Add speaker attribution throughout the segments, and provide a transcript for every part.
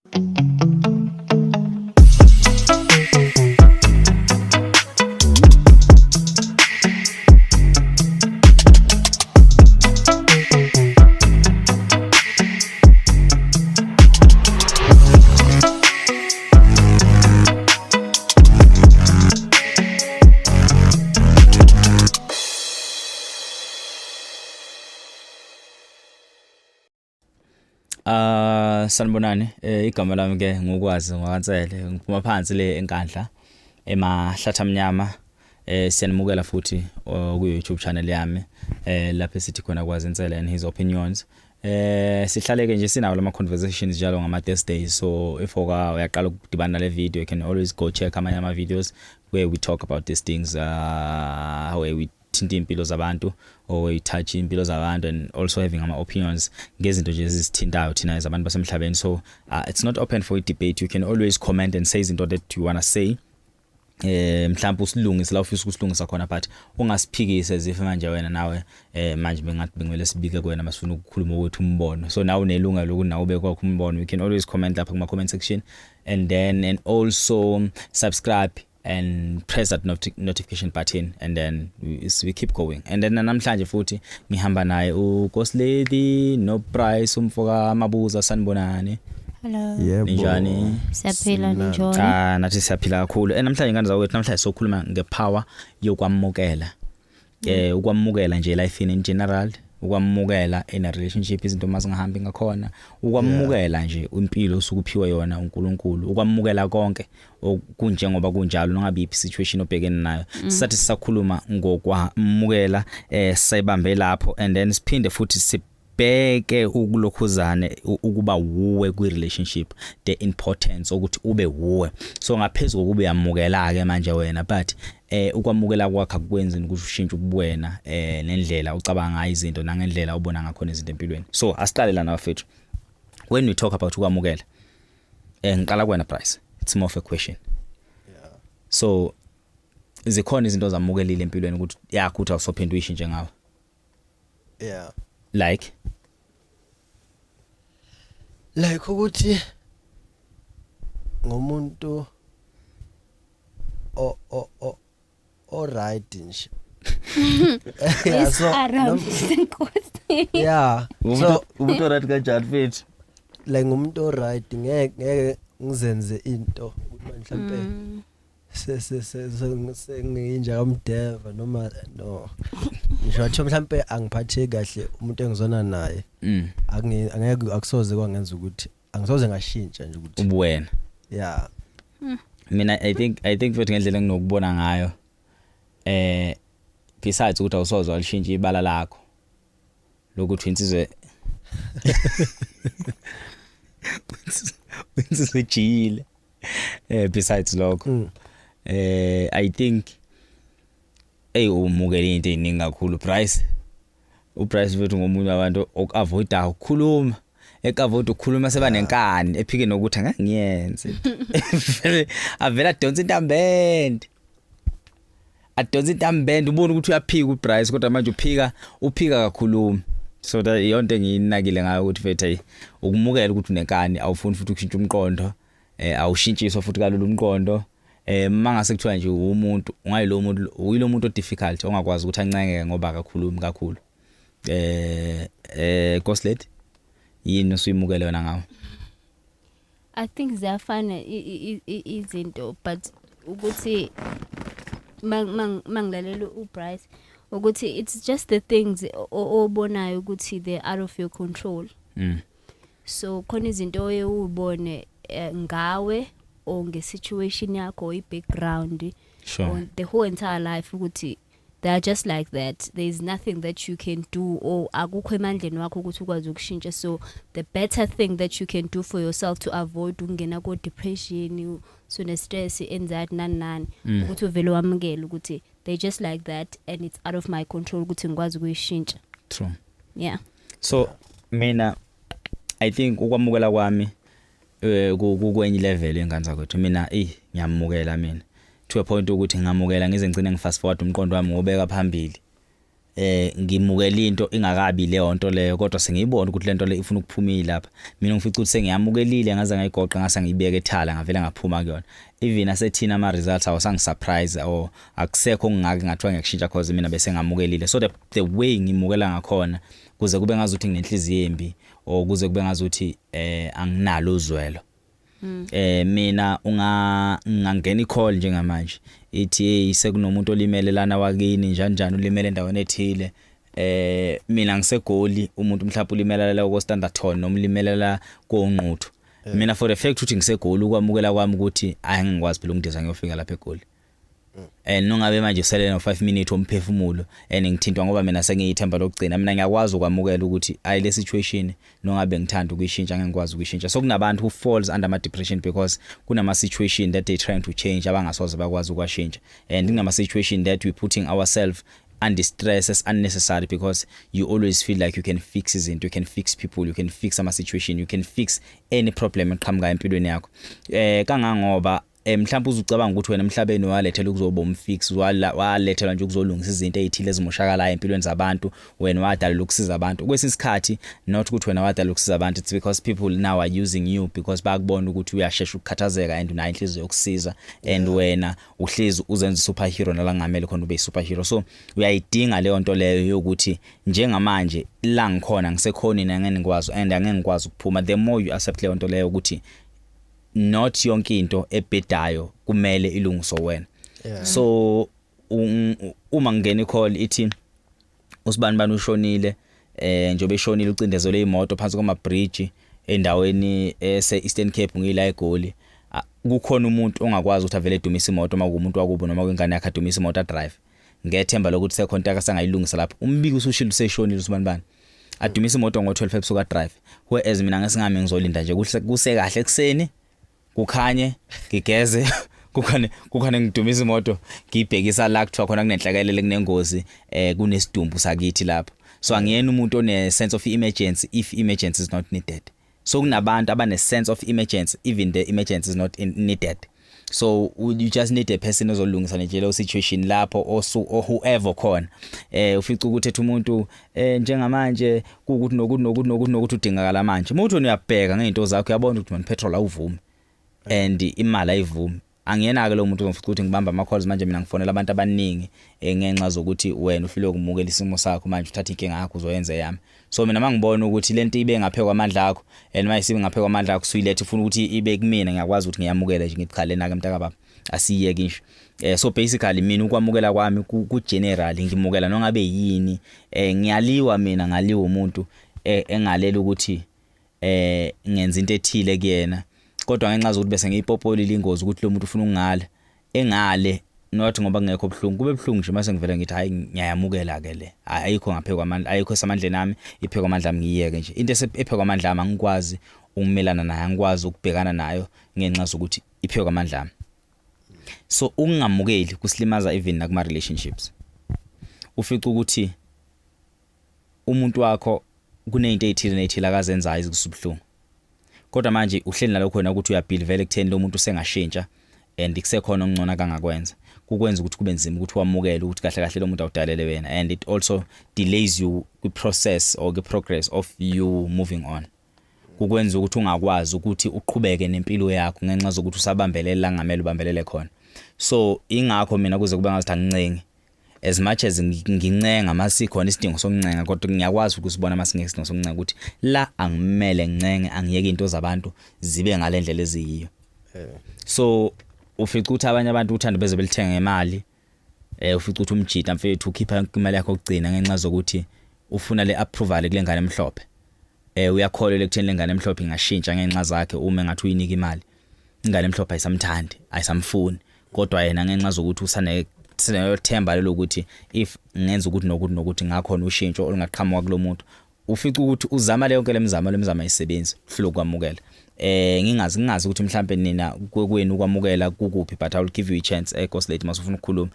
Speaker 1: Ah sanibonani igama lami ke ngukwazi ngwakansele ngiphuma phansi le enkandla emahlatha amnyama. Siyanimukela futhi ku YouTube channel yami lapho esithi khona Kwazi Nsele and his opinions. Sihlale ke nje sinawo lama conversations njalo ngama Thursdays, so if oka uyaqala ukudibana nale video, you can always go check amanye ama videos where we talk about these things, where we thinta impilo zabantu or we touch impilo zabantu and also having ama opinions ngezinto nje ezisithintayo thina as abantu basemhlabeni. So it's not open for a debate. You can always comment and say izinto that you want to say, mhlawumbe usilungise la ufisa ukusilungisa khona, but ungasiphikise zife manje wena nawe manje bengathi bengimele sibike kuwena masifuna ukukhuluma ukuthi umbono. So nawe unelungelo ukuthi nawe ube kwakho umbono. You can always comment lapha kuma comment section and then and also subscribe and press that notification button and then we keep going. And then namhlanje futhi ngihamba naye uGhost Lady no Price umfoka Mabuza. Sanibonani.
Speaker 2: Hello.
Speaker 3: Yebo.
Speaker 1: Ninjani?
Speaker 2: Siyaphila, ninjani?
Speaker 1: Cha, nathi siyaphila kakhulu. Namhlanje, ingane zakwethu, namhlanje sokhuluma ngepower yokwamukela. Ukwamukela nje life in general, ukwamukela in a relationship izinto mazingahambi ngakhona, ukwamukela nje impilo osukuphiwe yona uNkulunkulu, ukwamukela konke okunjengoba kunjalo nongabe iphi situation obhekene nayo. Sathi sisakhuluma ngokwamukela sayibambe lapho and then siphinde futhi sibheke ukulokhuzane ukuba wuwe kwi relationship, the importance ukuthi ube wuwe. So ngaphezulu kokuba uyamukela ke manje wena, but ukwamukela kwakho akukwenzi ukuthi ushintshe ubuwena nendlela ucabanga ngayo izinto nangendlela ubona ngakhona izinto empilweni. So asiqale lana, bafethu. When we talk about ukwamukela, ngiqala kuwena, Price. It's more of a question. So zikhona izinto ozamukelile empilweni ukuthi yakho ukuthi awusophinda uyishintshe ngawe?
Speaker 3: Yeah.
Speaker 1: Like?
Speaker 3: Like ukuthi ngumuntu o right nje. Yeah, so
Speaker 2: Arab senkosi.
Speaker 3: Yeah. So
Speaker 1: umuntu right kanjani, mfethu?
Speaker 3: Like ngumuntu o right, ngeke ngizenze into ukuthi manje mhlambe se se se sengiyinja kamdeva noma no. Ngisho athi mhlambe angiphatheki kahle umuntu engizona naye. Angeke, akusoze kwangenza ukuthi angisoze ngashintsha nje ukuthi
Speaker 1: ubuwena.
Speaker 3: Yeah.
Speaker 1: Mina I think futhi ngendlela enginokubona ngayo, besides ukuthi awusoze walishintsha ibala lakho lokuthi insizwe ejiyile, besides lokho, I think ey umukele into eziningi kakhulu, Price. UPrice futhi ngomunye wabantu okuavoida ukukhuluma, ekavoida ukukhuluma, seba nenkani, ephike nokuthi angeke ngiyenze. Vele avela adonsa intambende, adonsa intambende, ubona ukuthi uyaphika uPrice, kodwa manje uphika kakhuluma. So that iyonto engiyinakile ngayo ukuthi mfethu, hey, ukumukela ukuthi unenkani, awufuni futhi ukushintsha umqondo, awushintshiswa futhi kalula umqondo. Mangase kuthiwa nje umuntu ungayilo muntu, uyilo muntu difficult ongakwazi ukuthi ancengeke ngoba akakhulumi kakhulu. Ghost Lady, yini usuyimukele wena ngawo?
Speaker 2: I think ziyafana izinto, but ukuthi mangilalela uBryce ukuthi it's just the things obonayo ukuthi they're out of your control. So khona izinto oye ubone ngawe or ngesituation yakho or i-background or the whole entire life ukuthi they are just like that. There is nothing that you can do or akukho emandleni wakho ukuthi ukwazi ukushintsha. So the better thing that you can do for yourself to avoid ukungena ko depression, so ne stress, anxiety, nani nani, ukuthi uvele wamukele ukuthi they just like that and it's out of my control ukuthi ngikwazi ukuyishintsha.
Speaker 1: True.
Speaker 2: Yeah.
Speaker 1: So mina I think ukwamukela kwami kwenye level, engane zakwethu. Mina ngiyamukela mina to a point ukuthi ngamukela ngize ngicine ngifast forward umqondo wami ngobeka phambili. Ngimukela into ingakabi leyo nto leyo, kodwa sengiyibona ukuthi lento le ifuna ukuphumila lapha. Mina ngifica ukuthi sengiyamukelile, ngaze ngayigoqa, ngase ngiyibeka ethala, ngavela ngaphuma kuyona. Even asethina ama results awasangisurprise or akusekho ngingake ngathiwa ngiyakushintsha, cause mina bese ngamukelile. So the way ngimukela ngakhona, kuze kube ngazuthi nginenhliziyo embi or kuze kube ngazuthi anginalo uzwelo. Mina unga ngangena i-call njengamanje ithi, "Hey, sekunomuntu olimele lana wakini, njani njani, ulimele endaweni ethile." Mina ngiseGoli, umuntu mhlawumbe ulimela la ko Standerton noma ulimelela koNquthu. Mina, for the fact ukuthi ngiseGoli, ukwamukela kwami ukuthi angikwazi phela ukundiza ngiyofika lapha eGoli, and nongabe manje usele no 5 minutes omphefumulo and ngithintwa ngoba mina sengiyithemba lokugcina, mina ngiyakwazi ukwamukela ukuthi ayi, le situation nongabe ngithanda ukuyishintsha, ngeke ngikwazi ukuyishintsha. So kunabantu who falls under ama depression because kunama situation that they trying to change abangasoze bakwazi ukwashintsha, and kunama situation that we putting ourselves under stress as unnecessary, because you always feel like you can fix izinto, you can fix people, you can fix ama situation, you can fix any problem eqhamuka empilweni yakho, kangangoba mhlawumbe uzucabanga ukuthi wena emhlabeni walethela ukuzoba umfix, walethelwa nje ukuzolungisa izinto ezithile ezimoshakalayo empilweni zabantu, wena wadalelwa ukusiza abantu. Kwesinye isikhathi, not ukuthi wena wadalelwa ukusiza abantu, it's because people now are using you because bayakubona ukuthi uyashesha ukukhathazeka and unayo inhliziyo yokusiza, and wena uhlezi uzenza superhero nala ngamele khona ube superhero. So uyayidinga leyo nto leyo yokuthi njengamanje la ngikhona, ngisekhoneni, angeke ngikwazi and angeke ngikwazi ukuphuma. The more you accept leyo nto leyo ukuthi not yonke into ebhedayo kumele ilungiswe wena. So uma ngena i-call ithi usibani bani ushonile, njobe eshonile, ucindezelwe imoto phansi kwama bridge endaweni ese Eastern Cape, ngila eGoli, kukhona umuntu ongakwazi ukuthi avele edumise imoto, uma kuumuntu wakubo noma kwingane yakhe, adumise imoto, adrive ngethemba lokuthi sekhona into asangayilungisa lapho. Umbiko usushilo, useshonile usibani bani, adumise imoto ngo12 ebusuku, adrive, whereas mina ngesingami ngizolinda nje kuse kahle ekseni, kukhanye, ngigeze, kukhane ngidumisa imoto, ngibhekisa la kuthiwa khona kunenhlekelele, kunengozi, kunesidumbu sakithi lapho. So angiyena umuntu one sense of emergency if emergency is not needed. So kunabantu abane sense of emergency even the emergency is not needed. So you just need a person ozolungisa nje leyo situation lapho osu or whoever khona. Ufica ukuthi ethi umuntu, njengamanje kuukuthi nokuthi nokuthi nokuthi nokuthi udingakala manje. Umuntu uyabheka ngezinto zakho, uyabona ukuthi man, petrol awuvumi and imali ayivumi. Angiyena ke lo muntu ozofica ukuthi ngibamba ama calls manje, mina ngifonela abantu abaningi, ngenxa zokuthi wena uhlule ukumukela isimo sakho, manje uthatha inkinga yakho uzoyenza yami. So mina mangibona ukuthi lento ibe ngaphekwa amandla akho, and manje sibe ngaphekwa amandla akho, usuyiletha ufuna ukuthi ibe kumina, ngiyakwazi ukuthi ngiyamukele nje, ngithi cha, lena ke mntaka baba, asiyeke ngisho. So basically mina ukwamukela kwami ku general, ngimukela nongabe yini. Ngiyaliwa mina, ngaliwa umuntu engalela ukuthi ngenza into ethile kuyena, kodwa ngenxa zokuthi bese ngiyipopolile ingozi ukuthi lo muntu ufuna ukungala engale, not ngoba kungekho buhlungu, kube buhlungu nje, mase ngivele ngithi hayi, ngiyayamukela ke le, ayikho ngaphekwa amandla, ayikho esamandleni ami, iphekwa amandla ami, ngiyeke nje. Into ephekwa amandla ami angikwazi ukumelana nayo, angikwazi ukubhekana nayo ngenxa zokuthi iphekwa amandla ami. So ukungamukeli kusilimaza even nakuma relationships. Ufica ukuthi umuntu wakho kunezinto ezithile nezithile akazenzayo ezikusubuhlungu, kodwa manje uhleli nalokho wena ukuthi uyabelieve vele kutheni lo muntu usengashintsha and kusekhona okungcono akangakwenza. Kukwenza ukuthi kube nzima ukuthi wamukele ukuthi kahle kahle lo muntu awudalele wena, and it also delays you kwi-process or kwi-progress of you moving on. Kukwenza ukuthi ungakwazi ukuthi uqhubeke nempilo yakho ngenxa zokuthi usabambelela la ngamele ubambelele khona. So ingakho mina kuze kube ngathi angincengi as much as ngincenga masikhona isidingo sokuncenga, kodwa ngiyakwazi ukusibona masingekho isidingo sokuncenga ukuthi la angimele ngincenge, angiyeke into zabantu zibe ngalendlela eziyiyo. So ufica ukuthi abanye abantu uthando beze belithenga ngemali. Ufica ukuthi umjita, mfethu, ukhipha yonke imali yakho okugcina ngenxa zokuthi ufuna le approval kule ngane emhlophe. Uyakholelwa ekutheni lengane emhlophe ingashintsha ngenxa zakhe uma engathi uyinika imali. Ingane emhlophe ayisamthandi, ayisamfuni, kodwa yena ngenxa zokuthi usane sinethemba lokuthi if ngenza ukuthi nokuthi nokuthi ngakhona ushintsho olungaqhamuka kulo muntu, ufica ukuthi uzama leyo yonke lemizamo ayisebenzi, uhlule ukwamukela. Ngingazi ukuthi mhlambe nina kwenu ukwamukela kukuphi, but I will give you a chance, Ghost Lady, masufuna ukukhuluma.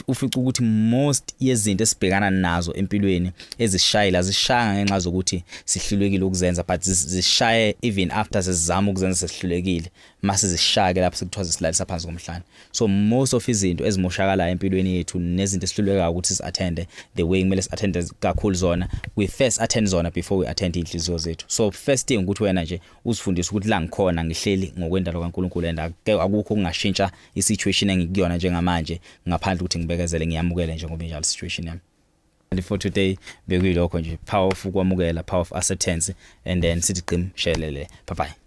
Speaker 1: Ufica ukuthi most yezinto esibhekana nazo empilweni ezishayela zishaya ngenxa zokuthi sihlulekile ukuzenza, but zishaye even after sesizama ukuzenza, sesihlulekile, mase zishaya ke lapho sekuthiwa zisilalisa phansi komhlane. So most of izinto ezimoshakalayo empilweni yethu nezinto esihlulekayo ukuthi si-attende the way kumele si-attende kakhulu zona, we first attend zona before we attend iy'nhliziyo zethu. So first thing ukuthi wena nje uzifundise ukuthi la ngikhona ngihleli ngokwendalo kaNkulunkulu and akukho okungashintsha i-situation engikuyona njengamanje ngaphandle ukuthi ngibekezele, ngiyamukele njengoba injalo situation yami. And for today bekuyilokho nje, power of ukwamukela, power of acceptance, and then sithi qim shelele. Bye bye.